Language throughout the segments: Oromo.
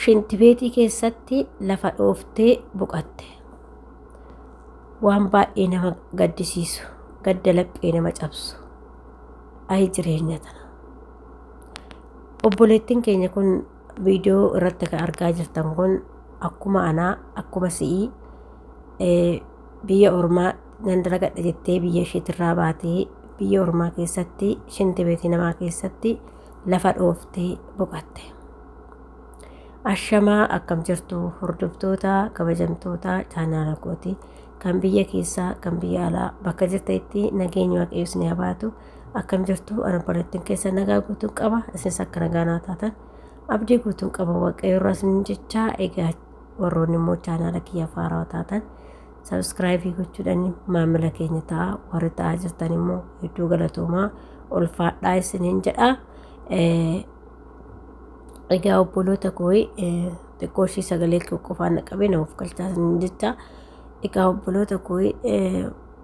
Shintibeetii keessatti lafa dhooftee boqatte. Waan baay'ee nama gaddisiisu, gadda laphee nama cabsu. Ayi jireenya tana. Obboleettiin keenya kun viidiyoo irratti kan argaa jirtan kun akkuma anaa akkuma si'ii biyya ormaa nan dalagadha jettee biyya isheetirraa baatee biyya ormaa keessatti shintibeetii namaa keessatti lafa dhooftee boqatte. Ashamaa, akkam jirtu hordoftoota kabajamtoota chaanaala kooti, kan biyya keessaa, kan biyya alaa, bakka jirtanitti nageenyi Waaqayyo isin haa baatu. Akkam jirtu? Ana obboleettiin keessa nagaa guutuun qaba. Isinis akka nagaa naa taatan abdii guutuun qaba Waaqayyo irraa isin jechaa. Egaa warroonni immoo chaanaala kiyya haarawaa taatan subscribe gochuudhaan maamila keenya ta'a. Warri ta'aa jirtan immoo hedduu galatoomaa, ulfaadhaa isiniin jedha. Egaa obboloota koo, xiqqoo ishii sagalee koo qofaan na qabee na of galchaa isiniin jecha. Egaa obboloota koo,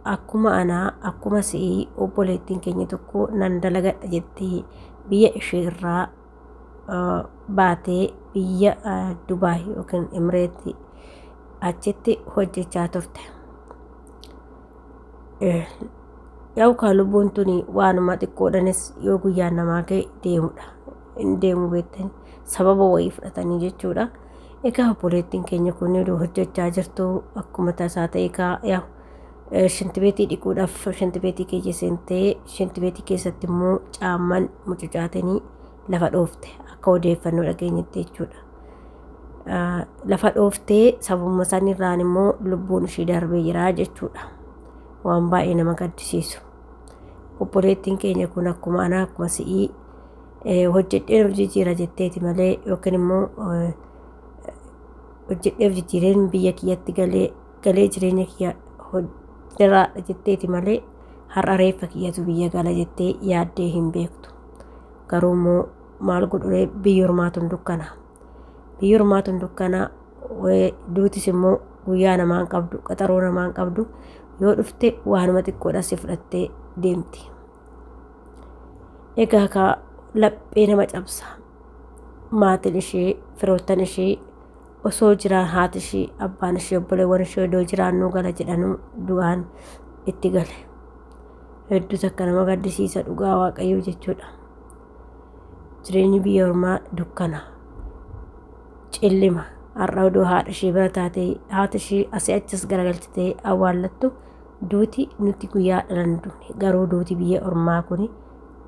akkuma anaa akkuma si'ii obboleettiin keenya tokko nan dalagadha jettee biyya ishee irraa baatee biyya Dubaay yookiin Imireetti achitti hojjechaa turte. Yaa'u kaa, lubbuun tuni waanuma xiqqoodhanis yoo guyyaan namaa ga'e deemudha. Hin deemu beektan, sababa wayii fudhatanii jechuudha. Egaa obboleettiin keenya kun hojjechaa jirtu akkuma tasaa ta'e kaa yaa'u shintibeetii dhiquudhaaf shintibeetii keessa seentee, shintibeetii keessatti immoo caamman mucucaatanii lafa dhoofte akka odeeffannoo dhageenyetti jechuudha. Lafa dhooftee sababuma sanirraan immoo lubbuun ishii darbee jira jechuudha. Waan baay'ee nama gaddisiisu. Obboleettiin keenya kun akkuma anaa akkuma si'ii hojjedheen of jijjiira jetteeti malee, yookiin immoo hojjedhee of jijjiireen biyya kiyyatti galee galee jireenya kiyya jiraadha jetteeti malee, har'a reeffa kiyyatu biyya gala jettee yaaddee hin beektu. Garuu immoo maal godhuree, biyya ormaatuun dukkana. Biyya ormaatuun dukkana, duutis immoo guyyaa namaan qabdu, qaxaroo namaan qabdu, yoo dhufte waanuma xiqqoodha si fudhattee deemti. Egaa kaa laphee nama cabsa. Maatiin ishee, firoottan ishee osoo jiraan, haati ishee, abbaan ishee, obboleewwan ishee odoo jiraannuu gala jedhanuu du'aan itti gale. Hedduu takka nama gaddisiisa dhugaa Waaqayyoo jechuudha. Jireenyi biyya ormaa dukkana. Cillima. Har'a odoo haadha ishee bira taatee, haati ishee asii achis garagalchitee awwaallattu, duuti nuti guyyaa dhalan duune, garuu duuti biyya ormaa kuni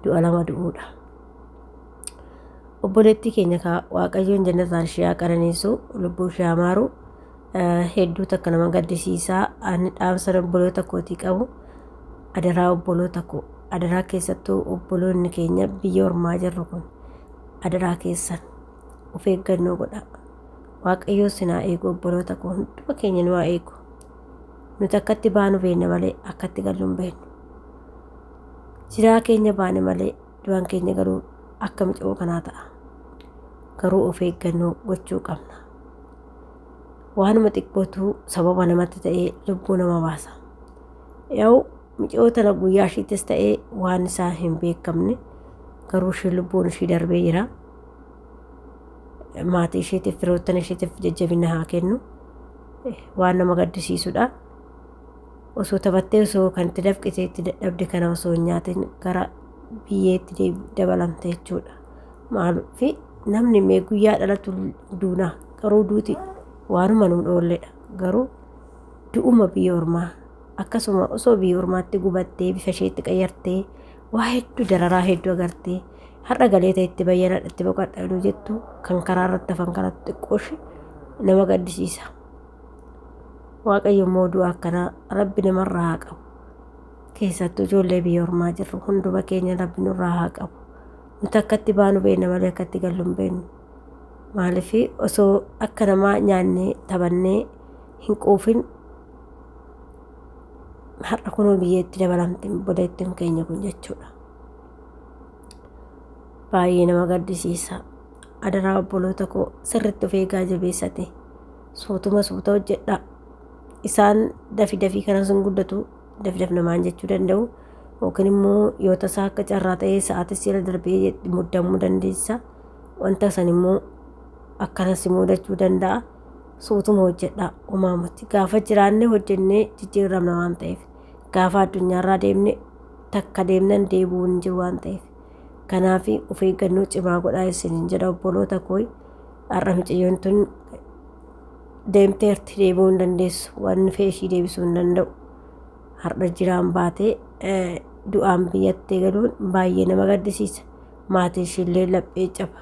du'a lama du'uudha. Obboleettii keenya kaa Waaqayyoon jannataan ishee haa qananiisu, lubbuu ishee haa maaru. Hedduu takka nama gaddisiisaa. Ani dhaamsa obboloota kootii qabu, adaraa obboloota koo, adaraa, keessattuu obboloonni keenya biyya ormaa jirru kun, adaraa keessan of eeggannoo godhaa. Waaqayyoo sin haa eegu, obboloota koo, hunduma keenya nu haa eegu. Nuti akkatti baanu beekna malee akkatti gallu hin beeknu. Jiraa keenya baane malee du'aan keenya garuu akka micoo kanaa ta'a. Garuu of eeggannoo gochuu qabna. Waanuma xiqqootu sababa namatti ta'ee lubbuu nama baasa. Yaa'u micoo tana guyyaa ishiittis ta'ee waan isaa hin beekamne, garuu ishee lubbuun ishii darbee jira. Maatii isheetiif, firoottan isheetiif jajjabina haa kennu. Waan nama gaddisiisudha. Osoo taphattee, osoo kan itti dafqite itti dadhabde kana osoo hin nyaatin gara biyyeetti dabalamte jechuudha. Maaliif, namni mee guyyaa dhalatu duuna, garuu duuti waanuma nuun oolledha. Garuu du'uma biyya ormaa akkasuma osoo biyya ormaatti gubattee, bifa isheetti qayyartee, waa hedduu, dararaa hedduu agartee, har'a galee ta'e itti bayyanadha, itti boqadha yeroo jettu, kan karaa irratti hafan kanatti xiqqooshi nama gaddisiisa. Waaqayyo immoo du'a akkanaa Rabbi namarraa haa qabu. Keessattuu ijoollee biyya ormaa jirru hunduma keenya Rabbi nurraa haa qabu. Nuti akkatti baanu beekna malee akkatti gallu hin beeknu. Maaliif, osoo akka namaa nyaannee taphannee hin quufin har'a kunoo biyyeetti dabalamte obboleettiin keenya kun jechuudha. Baay'ee nama gaddisiisa. Adaraa obboloota koo, sirriitti of eegaa, jabeessate. Suutuma suuta hojjedhaa. Isaan dafi dafii kanas hin guddatu, dafi daf namaan jechuu danda'u. Yookiin immoo yoo tasaa akka carraa ta'ee sa'aatis jala darbee muddamuu dandeessa. Wanta san immoo Akkana si mudachuu danda'a. Suutuma hojjedhaa uumamatti. Gaafa jiraanne hojjennee jijjiiramna waan ta'eef. Gaafa addunyaarraa deemne takka deemnan deebi'uun hin jiru waan ta'eef. Kanaaf of eeggannoo cimaa godhaa isiniin jedha obboloota koo. Har'a mucayyoon tun deemteerti deebi'uu hin dandeessu. Wanni fe'ee ishii deebisuu hin danda'u. Har'a jiraan baatee du'aan biyyatti galuun baay'ee nama gaddisiisa. Maatii ishiillee laphee caba.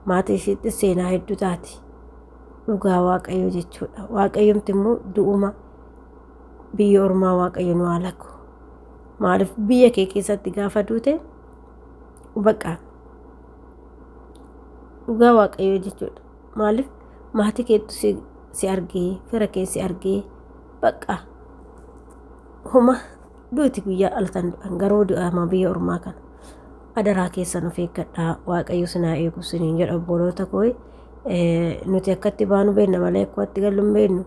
Maatii ishiitti seenaa hedduu taati. Dhugaa Waaqayyoo jechuudha. Waaqayyomti immoo du'uma biyya ormaa Waaqayyo nu haa laku. Maaliif biyya kee keessatti gaafa duute baqa dhugaa Waaqayyoo jechuudha. Maaliif maatii keetu si argee fira kee si argee baqa homa duuti guyyaa dhalatan du'an garuu du'ama biyya ormaa kana. Adaraa keessan of eeggadhaa Waaqayyo sinaa eegu siniin jedha obboloota koo. Nuti akkatti baanu beekna malee akkatti gallu hin beeknu.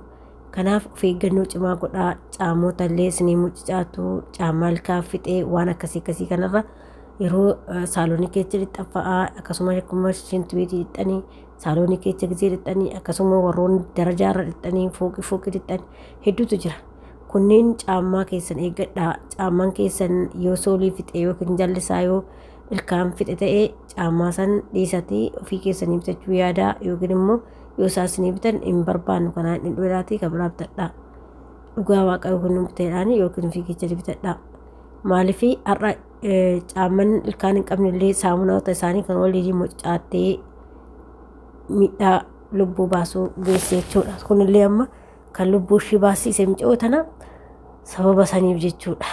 Kanaaf of eeggannoo cimaa godhaa. Caamota illee isinii mucucaatu caammaa ilkaan fixee waan akkasii akkasii kanarra yeroo saaloonii keessa lixxan fa'aa akkasuma akkuma shintibeetii lixxanii saaloonii keessa gisee lixxanii akkasuma warroonni darajaarra lixxanii fooqii fooqii lixxan hedduutu jira. Kunneen caammaa keessan eeggadhaa. Caammaan keessan yoo soolii fixe yookiin jallisaa yoo ilkaan fixe ta'e caammaa san dhiisatii ofii keessanii bitachuu yaadaa yookiin immoo yoo isaa isinii bitan hin barbaannu kanaan hin dhudhaatii kan biraa bitadhaa. Dhugaa Waaqayyoo kun nu biteedhaan yookiin ofii keessanii bitadhaa. Maaliif har'a caamman ilkaan hin qabne illee saamunaota isaanii kan waliin mucaattee miidhaa lubbuu baasuu geesse jechuudha. Kunillee amma kan lubbuu ishii baasiise mucayoo tana sababa saniif jechuudha.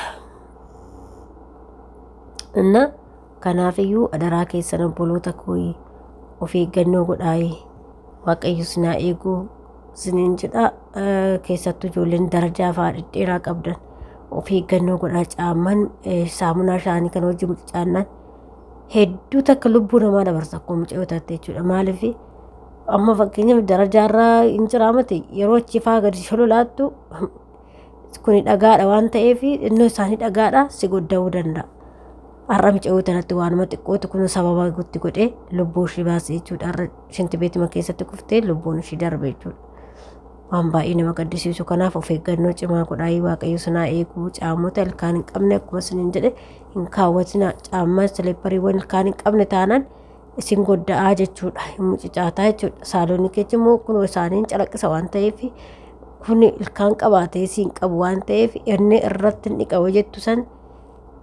Inna kanaafiyyuu adaraa keessan obboloota koo of eeggannoo godhaayi. Waaqayyo sinaa eeguu siniin jedha. Keessattuu ijoolleen darajaa fa'aa dhedheeraa qabdan of eeggannoo godhaa. Caamman saamunaa isaanii kan hojii mucaannaan hedduu takka lubbuu namaa dabarsa akkuma mucayyoo taate jechuudha. Maaliif amma fakkeenyaaf darajaarraa hin jiraamate yeroo achi fa'aa gadi shololaattu kuni dhagaadha waan ta'eef innoo isaanii dhagaadha si godda'uu danda'a. Har'a mucayyoo tanatti waanuma xiqqootu kun sababa gutti godhee lubbuu ishii baase jechuudha. Har'a shintibeetima keessatti kuftee lubbuun ishii darbe jechuudha. Waan baay'ee nama gaddisiisu kanaaf of eeggannoo cimaa godhaa. Waaqayyo sinaa eeguu. Caamota ilkaan hin qabne akkuma isiniin jedhe hin kaawwatina. Caamma sileppariiwwan ilkaan hin qabne taanaan isin godda'aa jechuudha. Hin mucicaataa jechuudha. Saaloonni keessa immoo kunoo isaaniin calaqqisa waan ta'eef kun ilkaan qabaatee siin qabu waan ta'eef inni irratti hin dhiqamu jettu san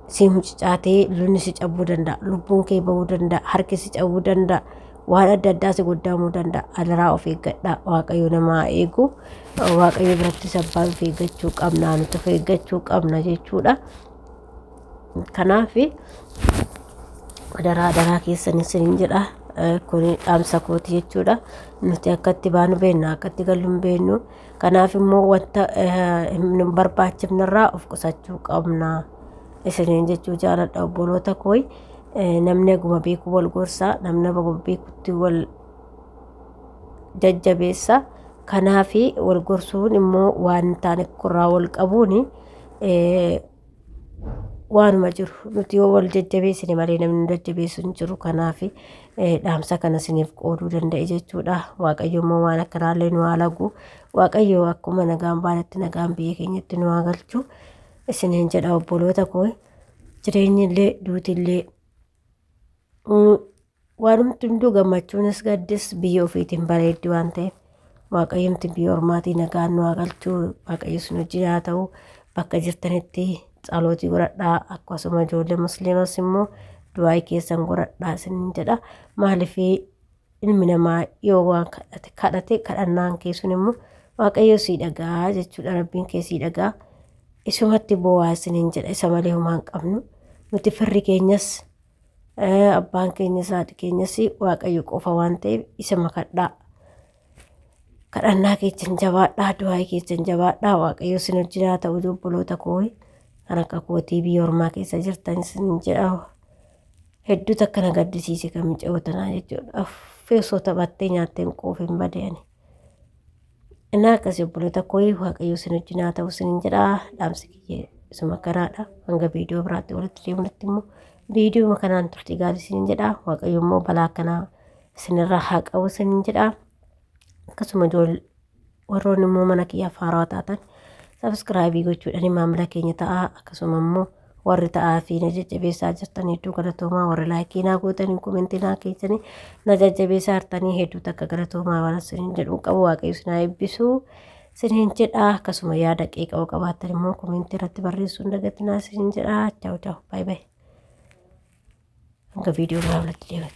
si mucucaatee lunni si cabuu danda'a. Lubbuun kee bahuu danda'a. Harki si cabuu danda'a. Waan adda addaa si goddaamuu danda'a. Adaraa of eeggadhaa. Waaqayyo nama haa eegu. Waaqayyo birattis abbaan of eeggachuu qabna. Nuti of eeggachuu qabna jechuudha. Kanaaf adaraa adaraa keessan isiniin jedha. Kun dhaamsa kooti jechuudha. Nuti akkatti baanu beekna akkatti gallu hin beeknu. Kanaaf immoo wanta hin barbaachifnerraa of qusachuu qabna. Isiniin jechuu jaaladha obboloota koo. Namni aguma beeku wal gorsa. Namni aguma beekutti wal jajjabeessa. Kanaaf wal gorsuun immoo waan hin taane irraa wal qabuun waanuma jiru. Nuti yoo wal jajjabeessine malee namni nu jajjabeessu hin jiru. Kanaaf dhaamsa kana isiniif qooduu danda'e jechuudha. Waaqayyo immoo waan akkanaallee nu haa lagu. Waaqayyo akkuma nagaan baanetti nagaan biyya keenyatti nu haa galchu. Isiniin jedha obboloota koo. Jireenyi illee duuti illee waanumti hunduu gammachuunis gaddis biyya ofiitiin bareeddi waan ta'eef Waaqayyomti biyya ormaatii nagaan nu haa galchu. Waaqayyo isin wajjin haa ta'u. Bakka jirtanitti tsalootii godhadhaa. Akkasuma ijoollee musliimas immoo du'aa keessan godhadhaa isiniin jedha. Maaliif ilmi namaa yoo waan kadhate kadhate kadhannaan kee sun immoo Waaqayyo sii dhagaa jechuudha. Rabbiin kee sii dhagaa. Isumatti boo'aa isiniin jedha. Isa malee homaa hin qabnu. Nuti firri keenyas abbaan keenyas haadhi keenyas Waaqayyo qofa waan ta'eef isa makadhaa. Kadhannaa keessan jabaadhaa, du'aa keessan jabaadhaa. Waaqayyo isin wajjin haa ta'u obboloota koo kan akka kootii biyya ormaa keessa jirtan isin jedha. Hedduu takka na gaddisiise kan mucayyoo tanaa jechuudha. Affee osoo taphattee nyaattee hin quufin bade ani. Innaa akkasii obboloota koo Waaqayyo isin wajjin haa ta'u isiniin jedha. Dhaamsi kiyya isuma kanaadha. Hanga viidiyoo biraatti walitti deemnutti immoo viidiyoo kanaan turtii gaarii isiniin jedha. Waaqayyo immoo balaa akkanaa Isinirraa haa qabu isinin jedha. Akkasuma warroonni immoo mana kiyyaaf haarawaa taatan subscribe gochuudhaan maamila keenya ta'aa. Akkasuma immoo warri ta'aa fi na jajjabeessaa jirtan hedduu galatoomaa. Warri like naa gootanii, comment naa keessanii na jajjabeessaa jirtanii hedduu takka galatoomaa. Waan isinin jedhu qabu, Waaqayyo isin haa eebbisu isinin jedha. Akkasuma yaada qeeqa'uu qabaattan immoo comment irratti barreessuu hin dagatinaa isinin jedha. Ciao ciao, bye bye, hanga viidiyoo biraa walitti deebi'u.